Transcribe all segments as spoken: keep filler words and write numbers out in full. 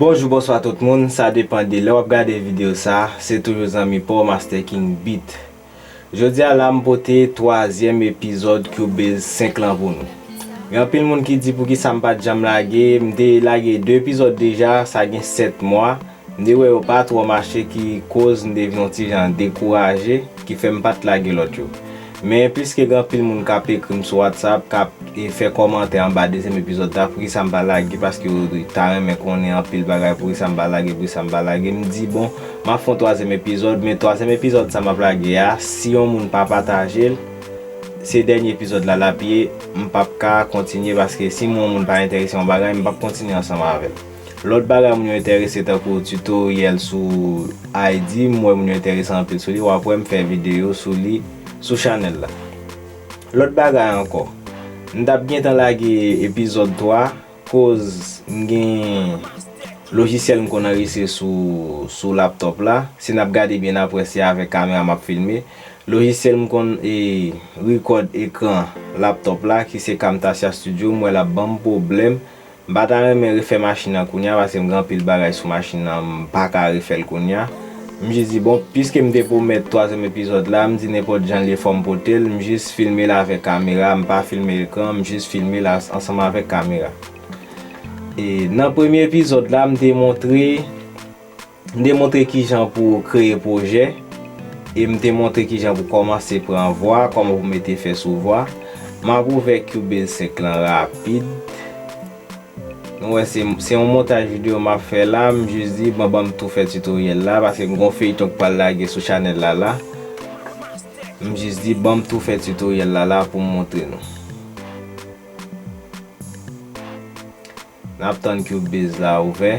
Bonjou, bonswa tout moun, sa depann de lè w ap gade videyo sa, se toujou zanmi pa w Master King Beat. Jodi a la m pote twazyèm epizòd Cubase senk lan pou nou. Gen anpil moun ki di poukisa m pa t janm lage, m te lage de epizòd deja, sa gen sèt mwa. M te wè yo pa twò mache ki koz m te vin yon ti jan dekouraje, ki fè m pa t lage lòt yo. Men piske gen anpil moun k ap ekri m sou WhatsApp, k ap e fè kòmantè anba dezyèm epizòd la, poukisa m pa lage, paske yo ta renmen konnen anpil bagay, poukisa m pa lage, poukisa m pa lage. M di, bon, m ap fè yon twazyèm epizòd, men twazyèm epizòd sa m ap lage a, si yon moun pa pataje l, se dènye epizòd la l ap ye, m p ap ka kontinye, paske si yon moun pa enterese yon bagay, m p ap kontinye ansanm avè l. Lòt bagay moun yo enterese tankou tutoriel sou I D, m wè moun yo enterese anpil sou li, w ap wè m fè videyo sou li sou chanèl la. Lòt bagay ankò, m t ap gentan lage epizòd twa, koz m gen lojisyèl m konn anrejistre sou, sou laptòp la. Si n ap gade byen apre, se avèk kamera m ap filme. Lojisyèl m konn e, rekòd ekran laptòp la, ki se Camtasia Studio, m wè l ap ban m pwoblèm. M pa ta renmen refè machin nan kounye a, paske m gen anpil bagay sou machin nan, m pa ka refè l kounye a. M jis di, bon, piske m te pwomèt twazyèm epizòd la, m di nenpòt jan l ye fò m pote l, m jis filme l avèk kamera, m pa filme ekran, m jis filme l as-, ansanm avèk kamera. E nan premye epizòd la, m te montre, m te montre kijan pou kreye pwojè, e m te montre kijan pou kòmanse pran vwa, kòman pou mete efè sou vwa. M ap ouvè Cubase senk lan rapid. Nou wè se, se yon montaj videyo m ap fè la, m jis di, bon, ban m tou fè tutoriel la, paske m gon feyton k pral lage sou chanèl la la. M jis di, ban m tou fè tutoriel la la pou m montre nou. N ap tann Cubase la ouvè.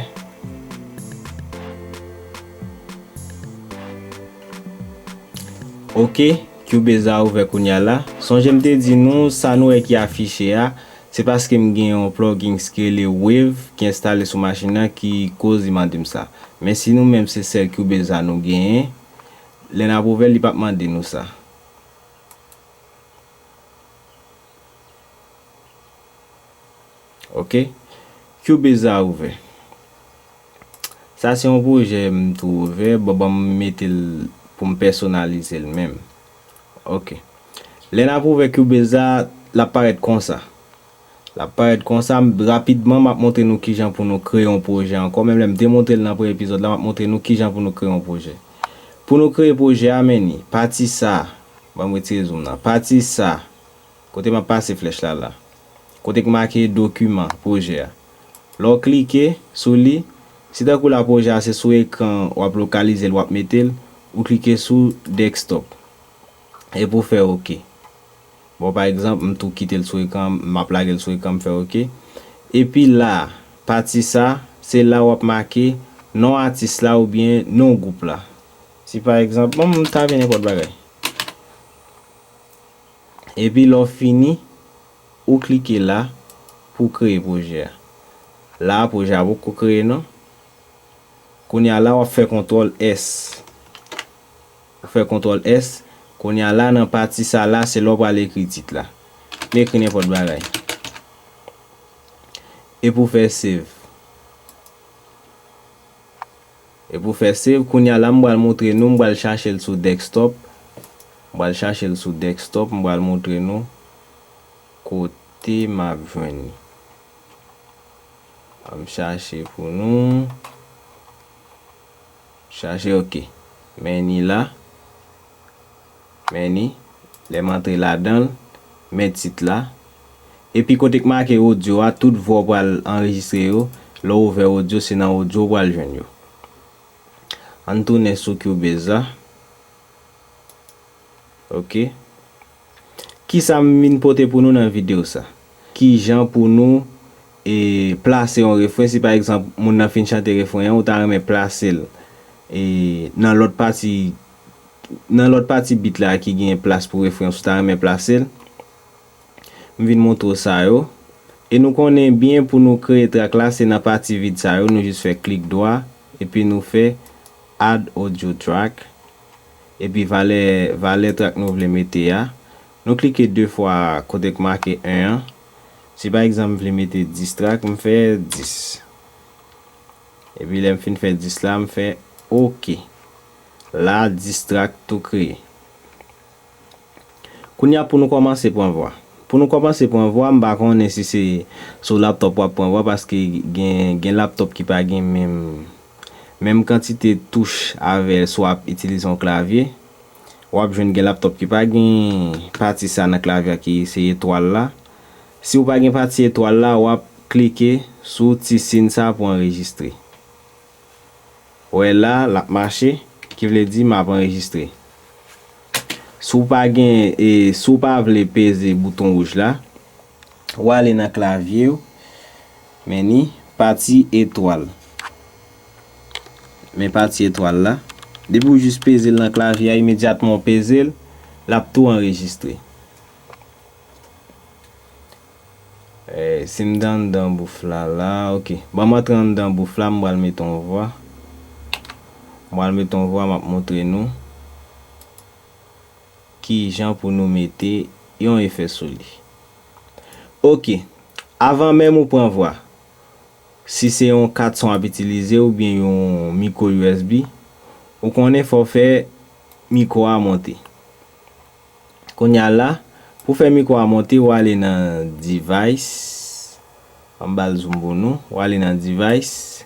Ok, Cubase la ouvè kounye a la. Sonje m te di nou, sa nou wè ki afiche a, se paske m gen yon plugins ki rele Wave ki enstale sou machin nan ki koz li mande m sa. Men si nou menm se sèl Cubase la nou genyen, lè n ap ouvè l, li p ap mande nou sa. Ok. Cubase a ouvè. Sa se yon pwojè m tou ouvè, bon, ban m mete l pou m pèsonalize l menm. Ok. Lè n ap ouvè Cubase a, l ap parèt konsa. L ap parèt konsa, m, rapidman, m ap montre nou kijan pou nou kreye yon pwojè ankò. Menm lè m te montre l nan premye epizòd la, m ap montre nou kijan pou nou kreye yon pwojè. Pou nou kreye pwojè a, men ni, pati sa, ban m retire zoom nan. Pati sa, kote m ap pase flèch la la. Kote k make dokiman, pwojè a. Lè w klike sou li, si tankou la pwojè a se sou ekran w ap lokalize l, w ap mete l, ou klike sou desktop. Epi w fè ok. Bon, pa egzanp, m tou kite l sou ekran, m ap lage l sou ekran, m fè ok. Epi la, pati sa, se la w ap make non atis la oubyen non gwoup la. Si pa egzanp, bon, m ta fè nenpòt bagay. Epi lè w fini, ou klike la pou w kreye pwojè a. La, pwojè a poko kreye non. Kounye a la, w ap fè kontwòl S. Ou fè kontwòl S. Kounye a la, nan pati sa la, se la w pral ekri tit la. M ekri nenpòt bagay. Epi w fè save. Epi w fè save, kounye a la m pral montre nou, m pral chache l sou desktop. M pral chache l sou desktop, m pral montre nou kote m ap jwenn li. An m chache pou nou. Chache, ok. Men ni la. Men ni, lè m antre ladan l, men tit la. Epi kote k make odyo a, tout vwa w pral anrejistre yo, lè w ouvè odyo, se nan odyo w pral jwenn yo. Ann tounen sou Cubase la. Ok. Kisa m vin pote pou nou nan videyo sa? Kijan pou nou, e, plase yon refren, si pa egzanp, moun nan fin chante refren an, ou ta renmen plase l, e, nan lòt pati nan lòt pati beat la ki gen plas pou refren an, si w ta renmen plase l, m vin montre w sa yo. E nou konnen byen pou nou kreye track la, se nan pati vid sa yo, nou jis fè klik dwa, epi nou fè add audio track, epi valè, valè track nou vle mete a. Nou klike de fwa kote k make en an. Si pa egzanp m vle mete dis track, m fè dis. Epi lè m fin fè dis la, m fè oke. La, dis trak tou kreye. Kounye a pou nou kòmanse pran vwa. Pou nou kòmanse pran vwa, m pa konnen si se sou laptop w ap pran vwa, paske gen, gen laptop ki pa gen menm, menm kantite touch avè si w ap itilize yon klavye. W ap jwenn gen laptop ki pa gen pati sa nan klavye a ki se etwal la. Si w pa gen pati etwal la, w ap klike sou ti siy sa pou anrejistre. Ou wè la, l ap mache, ki vle di m ap anrejistre. Si w pa gen, e, si w pa vle peze bouton wouj la, w ale nan klavye w, men ni pati etwal. Men pati etwal la. Depi w jis peze l nan klavye a, imedyatman w peze l, l ap tou anrejistre. Eh, si m te anndan bouf la, la, oke. Ban m antre anndan bouf la, m pral mete yon vwa. M pral mete yon vwa, m ap montre nou kijan pou nou mete yon efè sou li. Oke. Avan menm ou pran vwa, si se yon kat son w ap itilize oubyen yon mikwo U S B, ou konnen fò w fè mikwo a monte. Kounye a la, pou fè mikwo a monte, w ale nan device, anba l zoom pou nou, w ale nan device,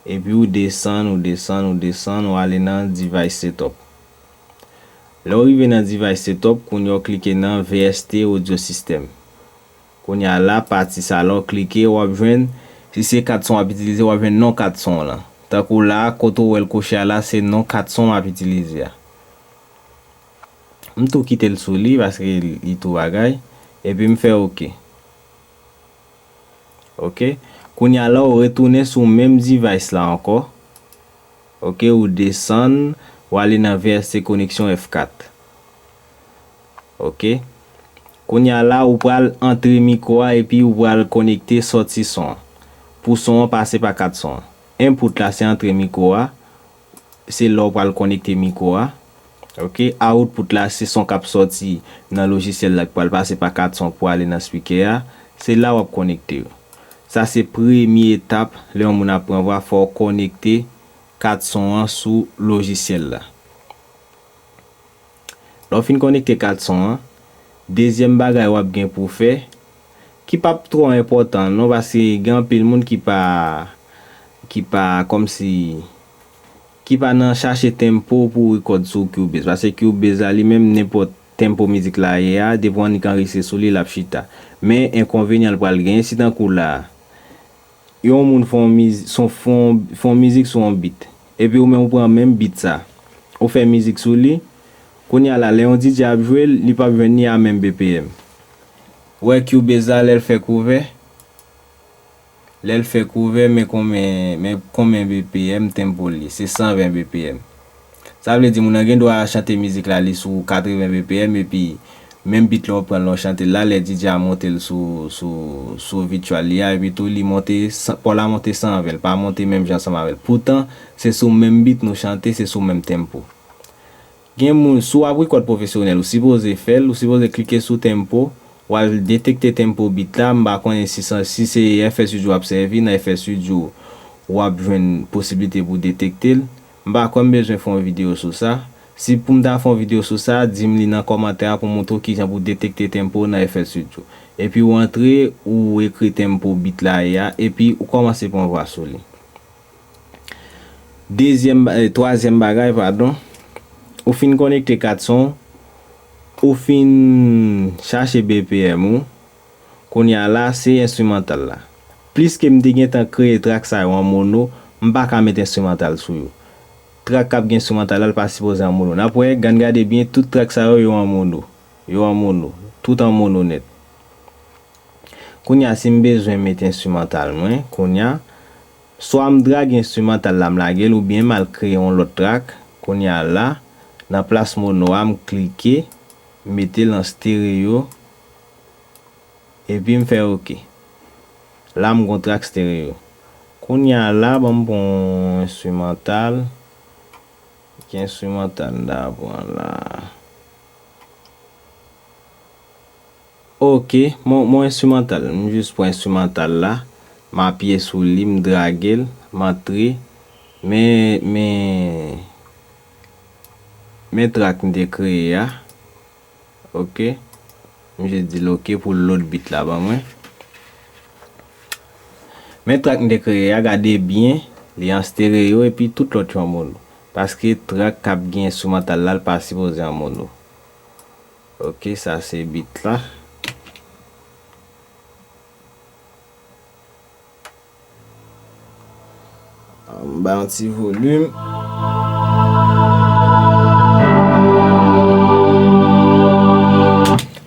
epi w desann, w desann, w desann, w ale nan device setup. Lè w rive nan device setup, kounye a w klike nan V S T audio system. Kounye a la, pati sa la w klike, w ap jwenn, si se kat son w ap itilize, w ap jwenn non kat son w lan. Tankou la, kote w wè l koche a la, se non kat son w ap itilize a. M tou kite l sou li, paske li tou bagay. Epi m fè oke. Oke. Kounye a la, w retounen sou menm device la ankò. Oke, ou desann, ou ale nan V S T koneksyon F kat. Oke. Kounye a la, ou pral antre mikwo a epi ou pral konekte sòti son an. Pou son an pase pa kat son an. Input la, se antre mikwo a. Se la w pral konekte mikwo a. Oke, output la se son k ap sòti nan lojisyèl la ki pral pase pa kat son pou ale nan spikè a. Se la w ap konekte yo. Sa se premye etap lè yon moun ap pran vwa, fò w konekte kat son an sou lojisyèl la. Lè w fin konekte kat son an, dezyèm bagay w ap gen pou w fè, ki p ap twò enpòtan non, paske gen anpil moun ki pa, ki pa kòmsi, ki pa nan chache tempo pou rekòd sou Cubase, paske Cubase la li menm nenpòt tempo mizik la ye a, depi w annik anrejistre sou li, l ap chita. Men enkonvenyan l pral genyen, si tankou la, yon moun fè yon miz-, son, fè yon, fè yon mizik sou yon beat. Epi ou menm ou pran menm beat sa. Ou fè mizik sou li. Kounye a la, lè yon D J ap jwe l, li p ap jwenn li a menm B P M. Ou wè Cubase la, lè l fè kouvè, lè l fè kouvè, men konbyen, men konbyen B P M tempo li? Se san ven B P M. Sa vle di moun nan gen dwa chante mizik la li sou katreven B P M epi menm beat la w pran l la w chante l la, lè D J a monte l sou, sou, sou virtual li a, epi tou li monte san, pa w la monte san ven, l pa monte menm jan ansanm avè l. Poutan, se sou menm beat nou chante, se sou menm tempo. Gen moun, si w ap rekòd pwofesyonèl, ou sipoze fè l, ou sipoze klike sou tempo, w al detekte tempo beat la, m pa konnen si sa, si se F L Studio w ap sèvi, nan F L Studio w ap jwenn posiblite pou detekte l. M pa kwè m bezwen fè yon videyo sou sa. Si pou m ta fè yon videyo sou sa, di m li nan kòmantè a pou m montre w kijan pou detekte tempo nan F L Studio. Epi w antre, ou ekri tempo beat la ye a, epi ou kòmanse pran vwa sou li. Dezyèm ba-, eh, twazyèm bagay, padon, ou fin konekte kat son, ou fin chache B P M ou, kounye a la, se enstrimantal la. Pliske m te gentan kreye trak sa yo an mono, m pa ka met enstrimantal sou yo. Trak k ap gen enstrimantal la, l pa sipoze an mono. N ap wè, ann gade byen, tout trak sa yo, yo an mono. Yo an mono. Tout an mono nèt. Kounye a, si m bezwen met enstrimantal mwen, kounye a, swa m drag enstrimantal la, m lage l, oubyen m al kreye yon lòt trak. Kounye a la, nan plas mono a, m klike, m mete l an stereo, epi m fè oke. La, m gon trak stereo. Kounye a la, ban m pran yon enstrimantal. Ki enstrimantal m ta pran la? Oke, m, m enstrimantal. M jis pran enstrimantal la. M apiye sou li, m drage l. M antre, men, men, men track m te kreye a. Ok. M jis di l ok pou l load beat la ban mwen. Men track m te kreye a, gade byen, li an stereo epi tout lòt yo an mono. Paske track k ap gen enstrimantal la, l pa sipoze an mono. Ok, sa se beat la. M ba yon ti volim.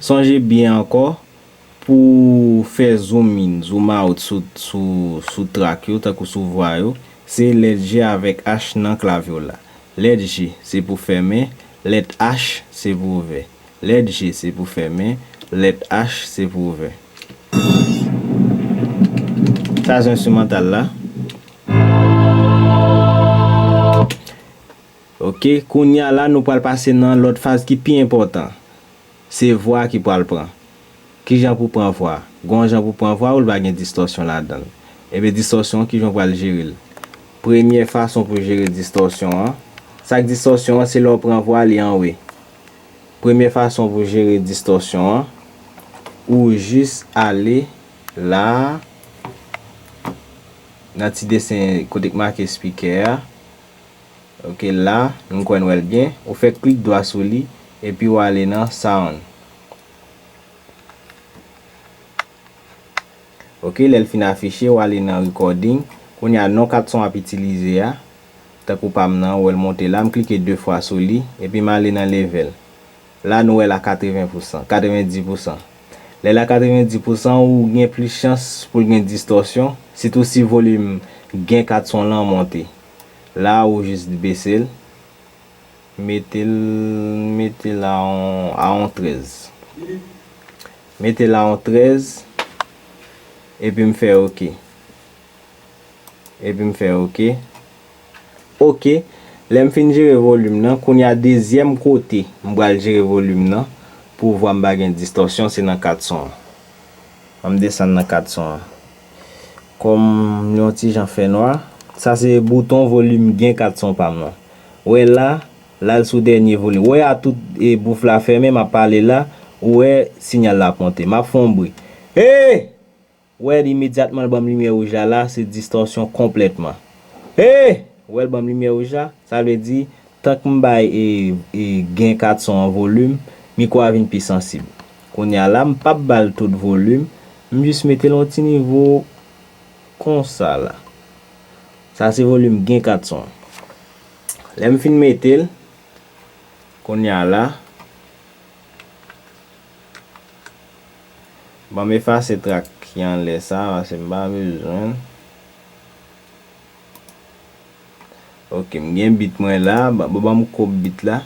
Sonje byen ankò, pou fè zoom in, zoom out sou, sou, sou track yo, tankou sou vwa yo, se lèt G avèk H nan klavye w la. Lèt G, se pou fèmen, lèt H, se pou ouvè. Lèt G, se pou fèmen, lèt H, se pou ouvè. Sa se enstrimantal la. Ok, kounye a la, nou pral pase nan lòt faz ki pi enpòtan. Se vwa ki pral pran. Kijan pou pran vwa? Gon jan pou pran vwa ou l pa gen distòsyon ladan l. Ebyen, distòsyon an, kijan w pral jere l? Premye fason pou jere distòsyon an, sa k distòsyon an, se lè w pran vwa li anwe. Premye fason pou jere distòsyon an, ou jis ale la, nan ti desen kote k make speaker a. Ok, la, m kwè n wè l byen. Ou fè klik dwa sou li, epi w ale nan sound. Ok, lè l fin afiche, w ale nan recording. Kounye a, non kat son w ap itilize a, tankou pa m nan, ou wè l monte la, m klike de fwa sou li, epi m ale nan level. La, nou wè l a katreven pousan, katrevendis pousan. Lè l a katrevendis pousan, ou gen plis chans pou l gen distòsyon, sitou si volim gen kat son lan monte. La, ou jis bese l, mete l, mete l a yon, a yon trèz. Mete l a yon trèz, epi m fè ok. Epi m fè ok. Ok. Lè m fin jere volim nan, kounye a dezyèm kote m pral jere volim nan pou vwa m pa gen distòsyon, se nan kat son an. An m desann nan kat son an. Kòm li yon ti jan fènwa, sa se bouton volim gen kat son pa m nan. Wè la, la l sou dènye volim. Wè a tout e bouf la fèmen, m ap pale la, ou wè siyal la ap monte. M ap fè yon bri. Hey! Wè l imedyatman l ban m limyè wouj la, la se distòsyon konplètman. Hey! Wè l ban m limyè wouj la, sa vle di, tank m bay e, e gen kat son an volim, mikwo a vin pi sansib. Kounye a la, m p ap ba l tout volim, m jis mete l yon ti nivo konsa la. Sa se volim gen kat son. Lè m fin mete l, kounye a la, ban m efase trak ki anlè sa, paske m pa bezwen l. Ok, m gen bit mwen la, ba, ba, ban m kòb bit la.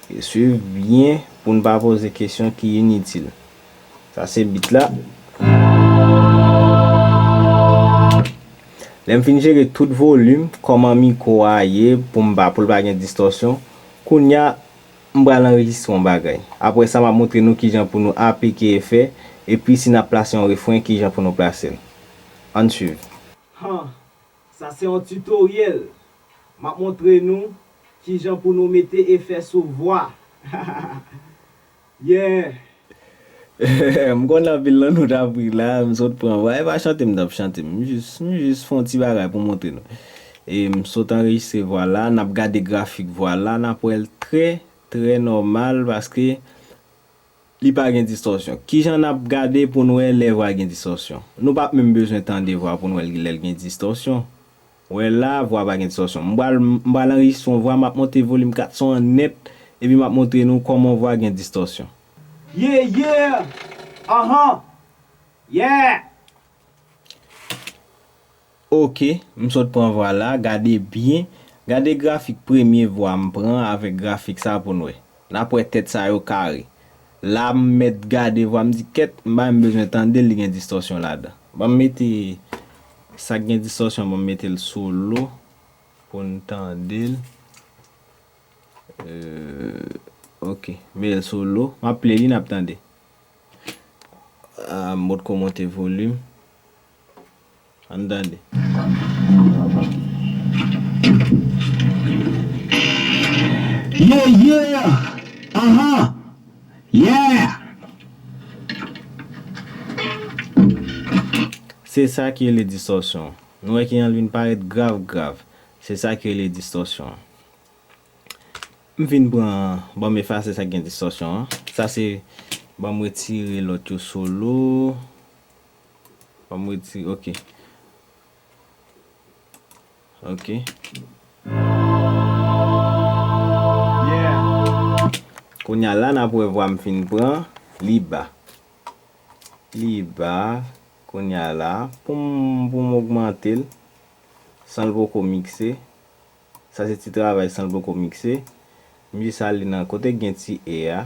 E swiv byen pou n pa poze kesyon ki initil. Sa se bit la. Lè m fin jere tout volim, kòman mikwo a ye pou m pa, pou l pa gen distòsyon, kounye a, m pral anrejistre yon bagay. Apre sa, m ap montre nou kijan pou nou aplike efè, epi si n ap plase yon refren, kijan pou nou plase l. Ann swiv. Han, sa se yon tutoriel. M ap montre nou kijan pou nou mete efè sou vwa. Yeah! M konn anpil nan nou t ap ri la, m sot pran vwa. E pa chante m t ap chante, m jis, m jis fè yon ti bagay pou montre nou. E m sot anrejistre vwa la, n ap gade grafik vwa la, n ap wè l trè, trè nòmal paske li pa gen distòsyon. Kijan n ap gade pou n wè lè vwa gen distòsyon? Nou p ap menm bezwen tande vwa pou n wè lè l gen distòsyon. Wè la, vwa pa gen distòsyon. M pral, m pral anrejistre yon vwa, m ap monte volim kat son an nèt, epi m ap montre nou kòman vwa gen distòsyon. Yeah, yeah! Ahan! Yeah! Ok, m sot pran vwa la, gade byen, gade grafik premye vwa m pran avèk grafik sa pou n wè. N ap wè tèt sa yo kare. La m mèt gade vwa m di kèt, m pa menm bezwen tande l, li gen distòsyon ladan. Ban m mete sa k gen distòsyon, ban m mete l sou lo pou n tande l. Euh, ok, mete l sou lo. M ap play li, n ap tande. Ah, m potko monte volim. Ann tande. Yeah, yeah. Aha. Yeah. Se sa ki rele distòsyon. Nou wè ki jan l vin parèt grav, grav. Se sa ki rele distòsyon. M fin pran, ban m efase sa k gen distòsyon an. Sa se, ban m retire lòt yo solo. Ban m retire, ok. Ok. Yeah. Kounye a la, n ap wè vwa m fin pran, li ba. Li ba, kounye a la, pou m, pou m ogmante l, san l poko mikse. Sa se ti travay san l poko mikse. M jis ale nan kote k gen ti e a.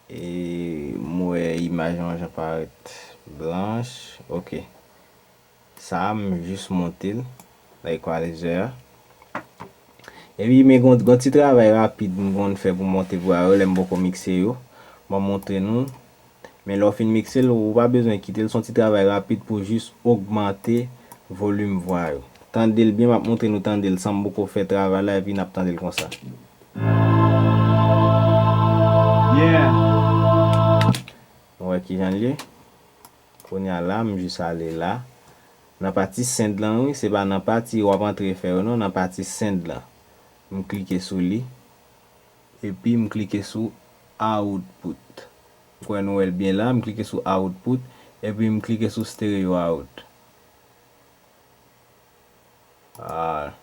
E m wè imaj lan jan parèt blanch. Ok. Sa a, m jis monte l nan equalizer a. Epi, men gon, gon ti travay rapid m konn fè pou monte vwa yo lè m poko mikse yo. Mwen montre nou. Men lè w fin mikse l, ou pa bezwen kite l. Se yon ti travay rapid pou jis ogmante volim vwa yo. Tande l byen, m ap montre nou tande l san m poko fè travay la, epi n ap tande l konsa. Yeah. Nou wè kijan l ye? Kounye a la, m jis ale la. Nan pati send lan, wi, se pa nan pati w ap antre fè yo, non, nan pati send lan. M klike sou li. Epi m klike sou output. M kwè nou wè l byen la, m klike sou output. Epi m klike sou stereo out. Ah.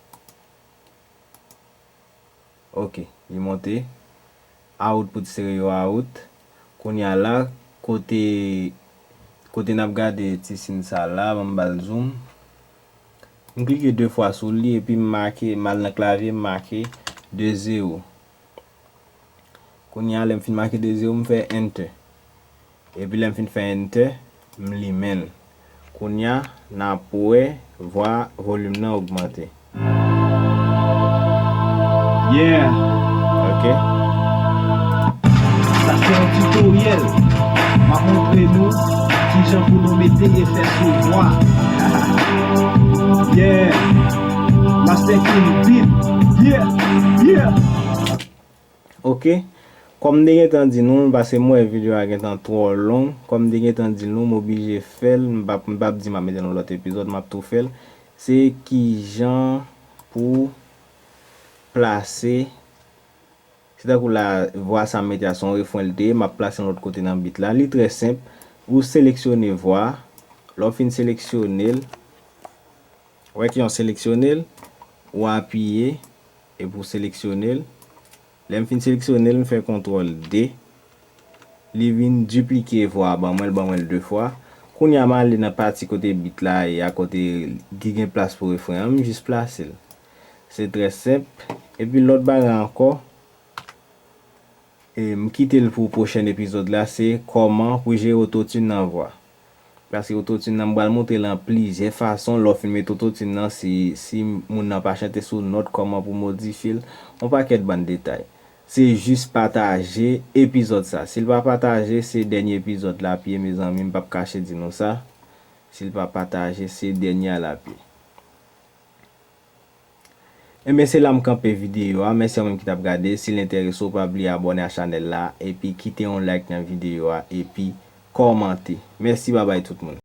Ok, li monte. Output stereo out. Kounye a la, kote, kote n ap gade ti siy sa la, ban m ba l zoom. M klike de fwa sou li epi m make, m al nan klavye, m make de zewo. Kounye a, lè m fin make de zewo, m fè enter. Epi lè m fin fè enter, m limen l. Kounye a, n ap wè vwa volim nan ogmante. Yeah. Ok. Sa se yon tutoriel. M ap montre nou kijan pou nou mete efè sou vwa. Yeah. Master King Beat. Yeah. Yeah. Ok. Kòm m te gentan di nou, paske m wè videyo a gentan twò long, kòm m te gentan di nou, m oblije fè l, m p ap, m p ap di m ap mete nan lòt epizòd, m ap tou fè l. Se kijan pou plase, se tankou la, vwa sa m mete a se yon refren l te ye, m ap plase yon lòt kote nan beat la. Li trè senp, ou seleksyone vwa, lè w fin seleksyone l, Ou wè kijan w seleksyone l, ou apiye, epi w seleksyone l. Lè m fin seleksyone l, m fè kontwòl D. Li vin diplike vwa a ban mwen, l ban mwen l de fwa. Kounye a, m ale nan pati kote beat la ye, a kote ki gen plas pou refren an, m jis plase l. Se trè senp. Epi lòt bagay ankò, E, m kite l pou pwochèn epizòd la, se kòman pou jere autotune nan vwa. Paske autotune nan, m pral montre l an plizyè fason. Lè w fin met autotune nan, si, si moun nan pa chante sou nòt, kòman pou modifye l, yon pakèt bann detay. Se jis pataje epizòd sa. Si l pa pataje, se dènye epizòd l ap ye, mezanmi, m p ap kache di nou sa. Si l pa pataje, se dènye a l ap ye. Enben, se la m kanpe videyo a. Mèsi a ou menm ki t ap gade. Si l enterese w, pa bliye abòne a chanèl la, epi kite yon like nan videyo a, epi kòmante. Mèsi, babay tout moun.